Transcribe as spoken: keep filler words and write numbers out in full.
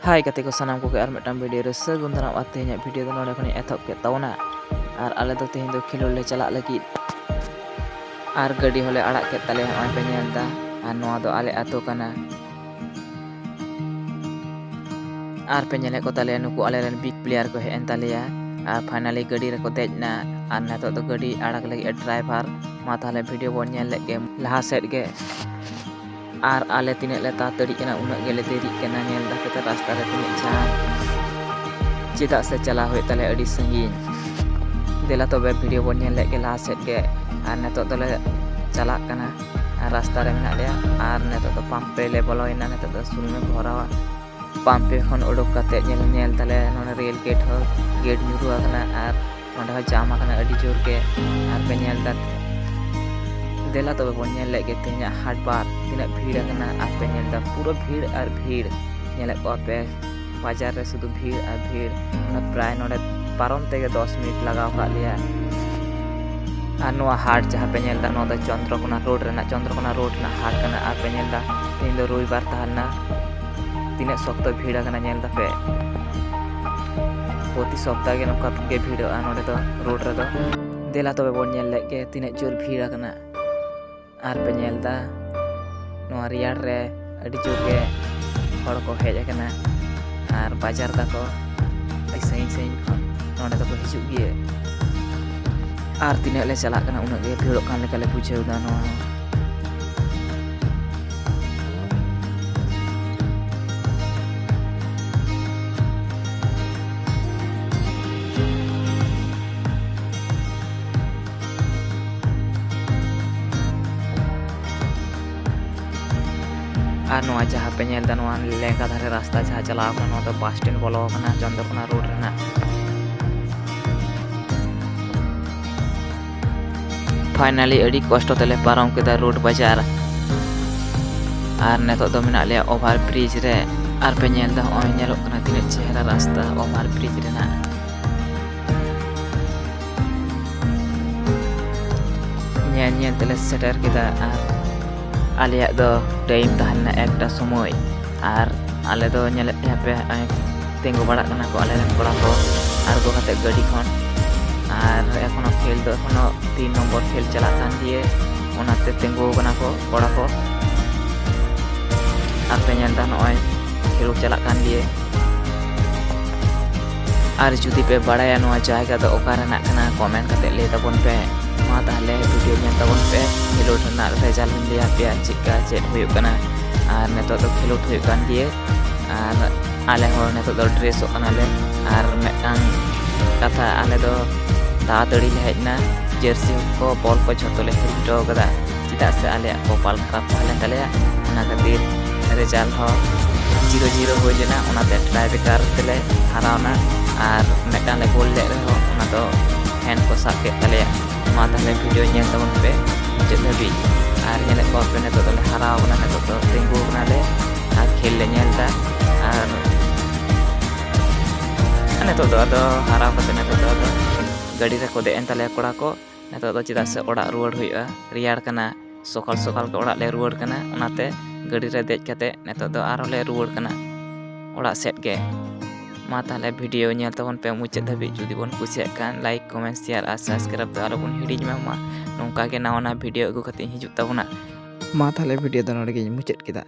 ᱦᱟᱭ ᱜᱟᱛᱮ ᱠᱚ ᱥᱟᱱᱟᱢ ᱠᱚᱜᱮ, ᱟᱨ ᱢᱤᱫᱴᱟᱝ ᱵᱷᱤᱰᱤᱭᱳ ᱨᱮ ᱥᱟᱹᱜᱩᱱ ᱫᱟᱨᱟᱢ᱾ ᱟᱨ ᱛᱮᱦᱮᱧᱟᱜ ᱵᱷᱤᱰᱤᱭᱳ ᱫᱚ ᱱᱚᱰᱮ ᱠᱷᱚᱱᱤᱧ ᱮᱛᱚᱦᱚᱵ ᱠᱮᱫ ᱛᱟᱵᱚᱱᱟ᱾ ᱟᱨ ᱟᱞᱮ ᱫᱚ ᱛᱮᱦᱮᱧ ᱫᱚ ᱠᱷᱮᱞᱳᱰ ᱞᱮ ᱪᱟᱞᱟᱜ ᱞᱟᱹᱜᱤᱫ, ᱟᱨ ᱜᱟᱹᱰᱤ ᱦᱚᱸᱞᱮ ᱟᱲᱟᱜ ᱠᱮᱫ ᱛᱟᱞᱮᱭᱟ᱾ ᱱᱚᱜᱼᱚᱭ ᱯᱮ ᱧᱮᱞ ᱮᱫᱟ, ᱟᱨ ᱱᱚᱣᱟ ᱫᱚ ᱟᱞᱮ ᱟᱹᱛᱩ ᱠᱟᱱᱟ᱾ ᱟᱨ ᱯᱮ ᱧᱮᱞᱮᱫ ᱠᱚ ᱛᱟᱞᱮᱭᱟ, ᱱᱩᱠᱩ ᱟᱞᱮᱨᱮᱱ ᱵᱤᱜᱽ ᱯᱞᱮᱭᱟᱨ ᱠᱚ ᱦᱮᱡ ᱮᱱ ᱛᱟᱞᱮᱭᱟ᱾ ᱟᱨ ᱯᱷᱟᱭᱱᱟᱞᱤ ᱜᱟᱹᱰᱤ ᱨᱮᱠᱚ ᱫᱮᱡ ᱮᱱᱟ᱾ ᱟᱨ ᱱᱤᱛᱚᱜ ᱫᱚ ᱜᱟᱹᱰᱤ ᱟᱲᱟᱜ ᱞᱟᱹᱜᱤᱫ ᱮ ᱰᱨᱟᱭᱵᱷᱟᱨ᱾ ᱢᱟ ᱛᱟᱦᱚᱞᱮ ᱵᱷᱤᱰᱤᱭᱳ ᱵᱚᱱ ᱧᱮᱞ ᱞᱮᱫ ᱜᱮ ᱞᱟᱦᱟ ᱥᱮᱫ ᱜᱮ᱾ ᱟᱨ ᱟᱞᱮ ᱛᱤᱱᱟᱹᱜ ᱞᱮ ᱛᱟᱲᱟᱛᱟᱹᱲᱤᱜ ᱠᱟᱱᱟ, ᱩᱱᱟᱹᱜ ᱜᱮᱞᱮ ᱫᱮᱨᱤᱜ ᱠᱟᱱᱟ᱾ ᱧᱮᱞ ᱫᱟᱯᱮ ᱛᱚ ᱨᱟᱥᱛᱟ ᱨᱮ ᱛᱤᱱᱟᱹᱜ ᱡᱟᱢ, ᱪᱮᱫᱟᱜ ᱥᱮ ᱪᱟᱞᱟᱣ ᱦᱩᱭᱩᱜ ᱛᱟᱞᱮᱭᱟ ᱟᱹᱰᱤ ᱥᱟᱺᱜᱤᱧ᱾ ᱫᱮᱞᱟ ᱛᱚᱵᱮ ᱵᱷᱤᱰᱤᱭᱳ ᱵᱚᱱ ᱧᱮᱞ ᱞᱮᱫ ᱜᱮ ᱞᱟᱦᱟ ᱥᱮᱫ ᱜᱮ᱾ ᱟᱨ ᱱᱤᱛᱚᱜ ᱫᱚᱞᱮ ᱪᱟᱞᱟᱜ ᱠᱟᱱᱟ᱾ ᱟᱨ ᱨᱟᱥᱛᱟ ᱨᱮ ᱢᱮᱱᱟᱜ ᱞᱮᱭᱟ᱾ ᱟᱨ ᱱᱤᱛᱚᱜ ᱫᱚ ᱯᱟᱢᱯ ᱨᱮᱞᱮ ᱵᱚᱞᱚᱭᱮᱱᱟ᱾ ᱱᱤᱛᱚᱜ ᱫᱚ ᱥᱩᱱᱩᱢᱮ ᱵᱷᱚᱨᱟᱣᱟ᱾ ᱯᱟᱢᱯ ᱠᱷᱚᱱ ᱩᱰᱩᱠ ᱠᱟᱛᱮ ᱧᱮᱞ, ᱧᱮᱞ ᱫᱟᱞᱮ ᱱᱚᱰᱮ ᱨᱮᱞ ᱜᱮᱴ ᱦᱚᱸ, ᱜᱮᱴ ᱧᱩᱨᱩ ᱟᱠᱟᱱᱟ᱾ ᱟᱨ ᱱᱚᱰᱮ ᱦᱚᱸ ᱡᱟᱢ ᱟᱠᱟᱱᱟ ᱟᱹᱰᱤ ᱡᱳᱨ ᱜᱮ᱾ ᱟᱨ ᱯᱮ ᱧᱮᱞ ᱫᱟ, ᱫᱮᱞᱟ ᱛᱚᱵᱮ ᱵᱚᱱ ᱧᱮᱞ ᱞᱮᱫ ᱜᱮ ᱛᱮᱦᱮᱧᱟᱜ ᱦᱟᱴ ᱵᱟᱨ ᱛᱤᱱᱟᱹᱜ ᱵᱷᱤᱲ ᱟᱠᱟᱱᱟ᱾ ᱟᱨ ᱯᱮ ᱧᱮᱞ ᱫᱟ ᱯᱩᱨᱟᱹ ᱵᱷᱤᱲ ᱟᱨ ᱵᱷᱤᱲ᱾ ᱧᱮᱞᱮᱫ ᱠᱚᱣᱟ ᱯᱮ ᱵᱟᱡᱟᱨ ᱨᱮ ᱥᱩᱫᱷᱩ ᱵᱷᱤᱲ ᱟᱨ ᱵᱷᱤᱲ᱾ ᱚᱱᱟ ᱯᱨᱟᱭ ᱱᱚᱰᱮ ᱯᱟᱨᱚᱢ ᱛᱮᱜᱮ ᱫᱚᱥ ᱢᱤᱱᱤᱴ ᱞᱟᱜᱟᱣ ᱟᱠᱟᱫ ᱞᱮᱭᱟ᱾ ᱟᱨ ᱱᱚᱣᱟ ᱦᱟᱴ ᱡᱟᱦᱟᱸ ᱯᱮ ᱧᱮᱞ ᱫᱟ, ᱱᱚᱣᱟ ᱫᱚ ᱪᱚᱱᱫᱨᱚᱠᱳᱱᱟ ᱨᱳᱰ ᱨᱮᱱᱟᱜ, ᱪᱚᱱᱫᱨᱚᱠᱳᱱᱟ ᱨᱳᱰ ᱨᱮᱱᱟᱜ ᱦᱟᱴ ᱠᱟᱱᱟ᱾ ᱟᱨ ᱯᱮ ᱧᱮᱞ ᱫᱟ ᱛᱮᱦᱮᱧ ᱫᱚ ᱨᱚᱵᱤᱵᱟᱨ ᱛᱟᱦᱮᱸ ᱞᱮᱱᱟ, ᱛᱤᱱᱟᱹᱜ ᱥᱚᱠᱛᱚ ᱵᱷᱤᱲ ᱟᱠᱟᱱᱟ ᱧᱮᱞ ᱫᱟᱯᱮ᱾ ᱯᱨᱚᱛᱤ ᱥᱚᱯᱛᱟ ᱜᱮ ᱱᱚᱝᱠᱟ ᱜᱮ ᱵᱷᱤᱲᱚᱜᱼᱟ ᱱᱚᱰᱮ ᱫᱚ, ᱨᱳᱰ ᱨᱮᱫᱚ᱾ ᱫᱮᱞᱟ ᱛᱚᱵᱮ ᱵᱚᱱ ᱧᱮᱞ ᱞᱮᱫ ᱜᱮ ᱛᱤᱱᱟᱹᱜ ᱡᱳᱨ ᱵᱷᱤᱲ ᱟᱠᱟᱱᱟ᱾ ᱟᱨ ᱯᱮ ᱧᱮᱞ ᱫᱟ ᱱᱚᱣᱟ ᱨᱮᱭᱟᱲ ᱨᱮ ᱟᱹᱰᱤ ᱡᱳᱨ ᱜᱮ ᱦᱚᱲ ᱠᱚ ᱦᱮᱡ ᱟᱠᱟᱱᱟ᱾ ᱟᱨ ᱵᱟᱡᱟᱨ ᱫᱟᱠᱚ ᱟᱹᱰᱤ ᱥᱟᱺᱜᱤᱧ ᱥᱟᱺᱜᱤᱧ ᱠᱷᱚᱱ ᱱᱚᱰᱮ ᱫᱚᱠᱚ ᱦᱤᱡᱩᱜ ᱜᱮᱭᱟ᱾ ᱟᱨ ᱛᱤᱱᱟᱹᱜ ᱞᱮ ᱪᱟᱞᱟᱜ ᱠᱟᱱᱟ, ᱩᱱᱟᱹᱜ ᱜᱮ ᱵᱷᱤᱲᱚᱜ ᱠᱟᱱ ᱞᱮᱠᱟ ᱞᱮ ᱵᱩᱡᱷᱟᱹᱣ ᱫᱟ ᱱᱚᱣᱟ ᱦᱚᱸ᱾ ᱟᱨ ᱱᱚᱣᱟ ᱡᱟᱦᱟᱸ ᱯᱮ ᱧᱮᱞ ᱫᱟ, ᱱᱚᱣᱟ ᱞᱮᱸᱜᱟ ᱫᱷᱟᱨᱮ ᱨᱟᱥᱛᱟ ᱡᱟᱦᱟᱸ ᱪᱟᱞᱟᱣ ᱠᱟᱱᱟ, ᱱᱚᱣᱟ ᱫᱚ ᱵᱟᱥ ᱥᱴᱮᱱᱰ ᱵᱚᱞᱚ ᱟᱠᱟᱱᱟ ᱪᱚᱱᱫᱨᱚᱠᱳᱱᱟ ᱨᱳᱰ ᱨᱮᱱᱟᱜ᱾ ᱯᱷᱟᱭᱱᱟᱞᱤ ᱟᱹᱰᱤ ᱠᱚᱥᱴᱚ ᱛᱮᱞᱮ ᱯᱟᱨᱚᱢ ᱠᱮᱫᱟ ᱨᱳᱰ ᱵᱟᱡᱟᱨ᱾ ᱟᱨ ᱱᱤᱛᱚᱜ ᱫᱚ ᱢᱮᱱᱟᱜ ᱞᱮᱭᱟ ᱳᱵᱷᱟᱨ ᱵᱨᱤᱡᱽ ᱨᱮ᱾ ᱟᱨ ᱯᱮ ᱧᱮᱞ ᱫᱟ, ᱦᱚᱸᱜᱼᱚᱭ ᱧᱮᱞᱚᱜ ᱠᱟᱱᱟ ᱛᱤᱱᱟᱹᱜ ᱪᱮᱦᱨᱟ ᱨᱟᱥᱛᱟ ᱳᱵᱷᱟᱨ ᱵᱨᱤᱡᱽ ᱨᱮᱱᱟᱜ᱾ ᱧᱮᱞ ᱧᱮᱞ ᱛᱮᱞᱮ ᱥᱮᱴᱮᱨ ᱠᱮᱫᱟ᱾ ᱟᱨ ᱟᱞᱮᱭᱟᱜ ᱫᱚ ᱴᱟᱭᱤᱢ ᱛᱟᱦᱮᱸ ᱞᱮᱱᱟ ᱮᱠᱴᱟ ᱥᱚᱢᱚᱭ᱾ ᱟᱨ ᱟᱞᱮ ᱫᱚ ᱧᱮᱞᱮᱫ ᱯᱮᱭᱟ ᱯᱮ, ᱦᱚᱸᱜᱼᱚᱭ ᱛᱤᱸᱜᱩ ᱵᱟᱲᱟᱜ ᱠᱟᱱᱟ ᱠᱚ ᱟᱞᱮ ᱨᱮᱱ ᱠᱚᱲᱟ ᱠᱚ ᱟᱬᱜᱚ ᱠᱟᱛᱮ ᱜᱟᱹᱰᱤ ᱠᱷᱚᱱ᱾ ᱟᱨ ᱮᱠᱷᱚᱱᱳ ᱠᱷᱮᱞ ᱫᱚ ᱮᱠᱷᱚᱱᱳ ᱛᱤᱱ ᱱᱚᱢᱵᱚᱨ ᱠᱷᱮᱞ ᱪᱟᱞᱟᱜ ᱠᱟᱱ ᱜᱮᱭᱟ, ᱚᱱᱟᱛᱮ ᱛᱤᱸᱜᱩ ᱠᱟᱱᱟ ᱠᱚ ᱠᱚᱲᱟ ᱠᱚ᱾ ᱟᱨ ᱯᱮ ᱧᱮᱞ ᱮᱫᱟ ᱱᱚᱜᱼᱚᱭ ᱠᱷᱮᱞᱳᱰ ᱪᱟᱞᱟᱜ ᱠᱟᱱ ᱜᱮᱭᱟ᱾ ᱟᱨ ᱡᱩᱫᱤ ᱯᱮ ᱵᱟᱲᱟᱭᱟ ᱱᱚᱣᱟ ᱡᱟᱭᱜᱟ ᱫᱚ ᱚᱠᱟ ᱨᱮᱱᱟᱜ ᱠᱟᱱᱟ, ᱠᱚᱢᱮᱱᱴ ᱠᱟᱛᱮ ᱞᱟᱹᱭ ᱛᱟᱵᱚᱱ ᱯᱮ᱾ ᱢᱟ ᱛᱟᱦᱞᱮ ᱵᱷᱤᱰᱤᱭᱳ ᱧᱮᱞ ᱛᱟᱵᱚᱱ ᱯᱮ, ᱠᱷᱮᱞᱳᱰ ᱨᱮᱱᱟᱜ ᱨᱮᱡᱟᱞᱴ ᱤᱧ ᱞᱟᱹᱭ ᱟᱯᱮᱭᱟ ᱪᱮᱫᱠᱟ ᱪᱮᱫ ᱦᱩᱭᱩᱜ ᱠᱟᱱᱟ᱾ ᱟᱨ ᱱᱤᱛᱚᱜ ᱫᱚ ᱠᱷᱮᱞᱳᱰ ᱦᱩᱭᱩᱜ ᱠᱟᱱ ᱜᱮᱭᱟ᱾ ᱟᱨ ᱟᱞᱮ ᱦᱚᱸ ᱱᱤᱛᱚᱜ ᱫᱚ ᱰᱨᱮᱥᱚᱜ ᱠᱟᱱᱟᱞᱮ᱾ ᱟᱨ ᱢᱤᱫᱴᱟᱝ ᱠᱟᱛᱷᱟ, ᱟᱞᱮ ᱫᱚ ᱛᱟᱲᱟᱛᱟᱲᱤ ᱞᱮ ᱦᱮᱡ ᱮᱱᱟ, ᱡᱟᱹᱨᱥᱤ ᱠᱚ ᱵᱚᱞ ᱠᱚ ᱡᱷᱚᱛᱚ ᱞᱮ ᱠᱤᱨᱤᱧ ᱦᱚᱴᱚ ᱠᱟᱫᱟ, ᱪᱮᱫᱟᱜ ᱥᱮ ᱟᱞᱮᱭᱟᱜ ᱠᱚᱯᱟᱞ ᱠᱷᱟᱨᱟᱯ ᱛᱟᱦᱮᱸ ᱞᱮᱱ ᱛᱟᱞᱮᱭᱟ᱾ ᱚᱱᱟ ᱠᱷᱟᱹᱛᱤᱨ ᱨᱮᱡᱟᱞᱴ ᱦᱚᱸ ᱡᱤᱨᱳ ᱡᱤᱨᱳ ᱦᱩᱭ ᱞᱮᱱᱟ, ᱚᱱᱟᱛᱮ ᱴᱨᱟᱭ ᱵᱮᱠᱟᱨ ᱛᱮᱞᱮ ᱦᱟᱨᱟᱣᱱᱟ᱾ ᱟᱨ ᱢᱤᱫᱴᱟᱝ ᱞᱮ ᱜᱳᱞ ᱞᱮᱫ ᱨᱮᱦᱚᱸ ᱚᱱᱟ ᱫᱚ ᱦᱮᱱᱰ ᱠᱚ ᱥᱟᱵ ᱠᱮᱫ ᱛᱟᱞᱮᱭᱟ᱾ ᱢᱟ ᱛᱟᱦᱞᱮ ᱵᱷᱤᱰᱤᱭᱳ ᱧᱮᱞ ᱛᱟᱵᱚᱱ ᱯᱮ ᱢᱩᱪᱟᱹᱫ ᱫᱷᱟᱹᱵᱤᱡ᱾ ᱟᱨ ᱧᱮᱞᱮᱫ ᱠᱚᱣᱟ ᱯᱮ ᱱᱤᱛᱚᱜ ᱫᱚᱞᱮ ᱦᱟᱨᱟᱣ ᱠᱟᱱᱟ, ᱱᱤᱛᱚᱜ ᱫᱚ ᱛᱤᱸᱜᱩ ᱠᱟᱱᱟᱞᱮ ᱟᱨ ᱠᱷᱮᱞ ᱞᱮ ᱧᱮᱞ ᱮᱫᱟ᱾ ᱟᱨ ᱱᱤᱛᱚᱜ ᱫᱚ ᱟᱫᱚ ᱦᱟᱨᱟᱣ ᱠᱟᱛᱮ ᱱᱤᱛᱚᱜ ᱫᱚ ᱟᱫᱚ ᱜᱟᱹᱰᱤ ᱨᱮᱠᱚ ᱫᱮᱡ ᱮᱱ ᱛᱟᱞᱮᱭᱟ ᱠᱚᱲᱟ ᱠᱚ᱾ ᱱᱤᱛᱚᱜ ᱫᱚ ᱪᱮᱫᱟᱜ ᱥᱮ ᱚᱲᱟᱜ ᱨᱩᱣᱟᱹᱲ ᱦᱩᱭᱩᱜᱼᱟ, ᱨᱮᱭᱟᱲ ᱠᱟᱱᱟ, ᱥᱚᱠᱟᱞ ᱥᱚᱠᱟᱞ ᱜᱮ ᱚᱲᱟᱜ ᱞᱮ ᱨᱩᱣᱟᱹᱲ ᱠᱟᱱᱟ᱾ ᱚᱱᱟᱛᱮ ᱜᱟᱹᱰᱤ ᱨᱮ ᱫᱮᱡ ᱠᱟᱛᱮ ᱱᱤᱛᱚᱜ ᱫᱚ ᱟᱨᱦᱚᱸ ᱞᱮ ᱨᱩᱣᱟᱹᱲ ᱠᱟᱱᱟ ᱚᱲᱟᱜ ᱥᱮᱫ ᱜᱮ᱾ ᱢᱟ ᱛᱟᱦᱞᱮ ᱵᱷᱤᱰᱤᱭᱳ ᱧᱮᱞ ᱛᱟᱵᱚᱱ ᱯᱮ ᱢᱩᱪᱟᱹᱫ ᱫᱷᱟᱹᱵᱤᱡ᱾ ᱡᱩᱫᱤ ᱵᱚᱱ ᱠᱩᱥᱤᱭᱟᱜ ᱠᱷᱟᱱ ᱞᱟᱭᱤᱠ, ᱠᱚᱢᱮᱱᱴ, ᱥᱮᱭᱟᱨ ᱟᱨ ᱥᱟᱵᱥᱠᱨᱟᱭᱤᱵ ᱫᱚ ᱟᱞᱚᱵᱚᱱ ᱦᱤᱲᱤᱧ ᱢᱟ᱾ ᱢᱟ ᱱᱚᱝᱠᱟ ᱜᱮ ᱱᱟᱣᱟ ᱱᱟᱣᱟ ᱵᱷᱤᱰᱤᱭᱳ ᱟᱹᱜᱩ ᱠᱟᱛᱮ ᱤᱧ ᱦᱤᱡᱩᱜ ᱛᱟᱵᱚᱱᱟ᱾ ᱢᱟ ᱛᱟᱦᱞᱮ ᱵᱷᱤᱰᱤᱭᱳ ᱫᱚ ᱱᱚᱰᱮ ᱜᱤᱧ ᱢᱩᱪᱟᱹᱫ ᱠᱮᱫᱟ᱾